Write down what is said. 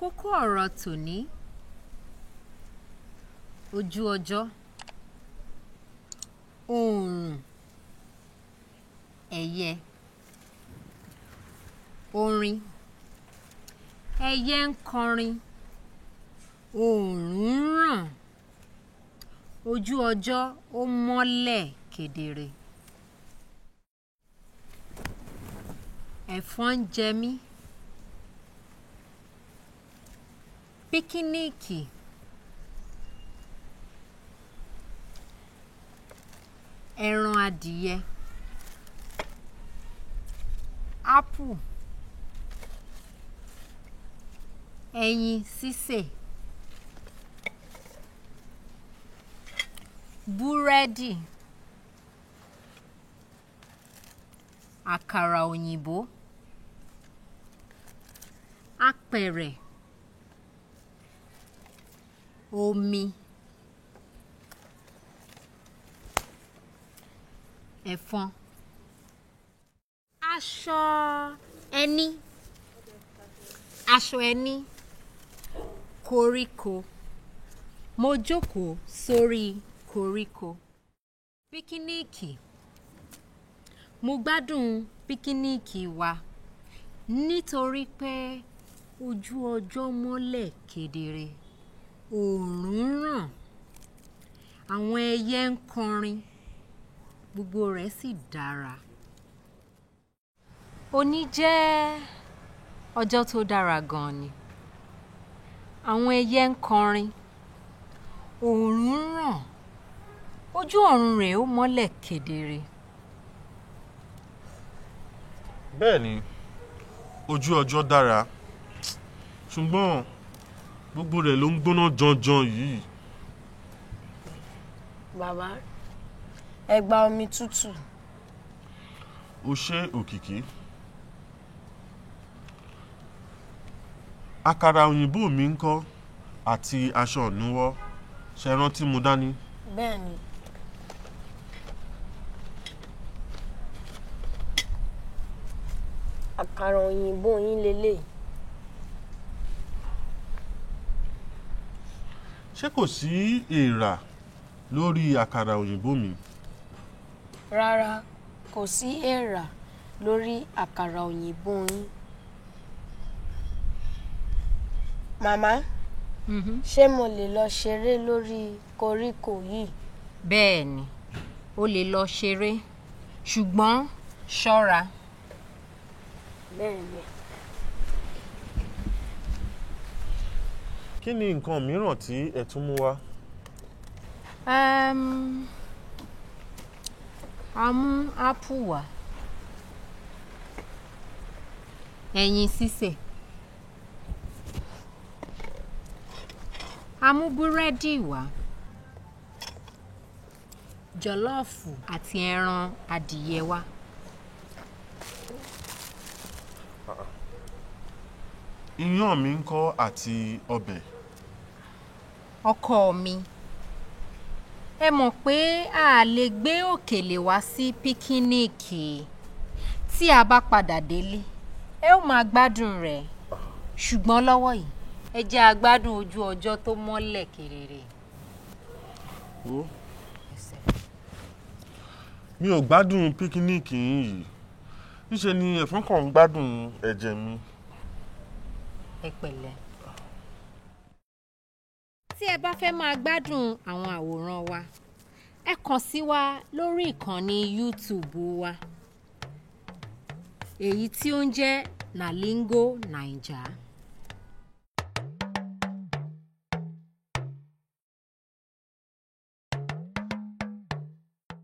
Kókó ọ̀rọ̀ tòní: ojú ọjọ́, oòrùn, ẹyẹ, orin. Ẹyẹ ń kọrin, oòrùn ń ràn, ojú ọjọ́ ó mọ́lẹ̀ kedere. Ẹ̀fọn ń jẹ mí. Píkíníìkì. Ẹran adìyẹ. Ápù. Ẹyin sísè. Búrẹ́dì. Àkàrà òyìnbó. Apẹ̀rẹ̀. Omi. Ẹ̀fọn. Aṣọ ẹní. Aṣọ ẹní. Koríko. Mo jókòó sórí koríko. Píkíníìkì. Mo gbádùn píkíníìkì wa nítorí pé ojú ọjọ́ mọ́lẹ̀ kedere, oòrùn ń ràn, àwọn ẹyẹ ń kọrin, gbogbo rẹ̀ sì dára. Òní jẹ́ ọjọ́ tó dára gan-an ni. Àwọn ẹyẹ ń kọrin, oòrùn ń ràn, ojú ọ̀run rẹ̀ ó mọ́lẹ̀ kedere. Bẹ́ẹ̀ni, ojú ọjọ́ dára, ṣùgbọ́n gbogbo rẹ̀ ló ń gbóná janjan yìí. Bàbá, ẹ gba omi tútù. O ṣé Òkìkí. Àkàrà òyìnbó mi ńkọ́ àti aṣọ ìnuwọ́, ṣé ẹ rántí mú dání? Bẹ́ẹ̀ni. Àkàrà òyìnbó yín leléyìí. Ṣé kò sí èèrà lórí àkàrà òyìnbó mi? Rárá, kò sí èèrà lórí àkàrà òyìnbó yín. Màmá, ṣé mo lè lọ ṣeré lórí koríko yìí? Bẹ́ẹ̀ni, o lè lọ ṣeré, ṣùgbọ́n ṣọ́ra. Bẹ́ẹ̀ni. Kí ni nǹkan mìíràn tí ẹ tún mú wá? A mú ápù wá, ẹyin sísè. A mú búrẹ́dì wá, jọ̀lọ́ọ̀fù àti ẹran adìyẹ wá. Iyán mi ńkọ́ àti ọbẹ̀? Ọkọ mi, ẹ mọ̀ pé a lè gbé òkèlè wá sí píkíníìkì. Tí a bá padà délé, ẹ ó máa gbádùn rẹ̀. Ṣùgbọ́n lọ́wọ́ yìí, ẹ jẹ́ a gbádùn ojú ọjọ́ tó mọ́lẹ̀ kedere. Wo. Mi ò gbádùn píkíníìkì yín yìí. Níṣe ni ẹ̀fọn kan ń gbádùn ẹ̀jẹ̀ mi. Ẹ pẹ̀lẹ́. Tí ẹ bá fẹ́ máa gbádùn àwọn àwòrán wa, ẹ kàn sí wa lórí ìkànnì YouTube wa, èyí tí ó ń jẹ́ Nalingo Naija.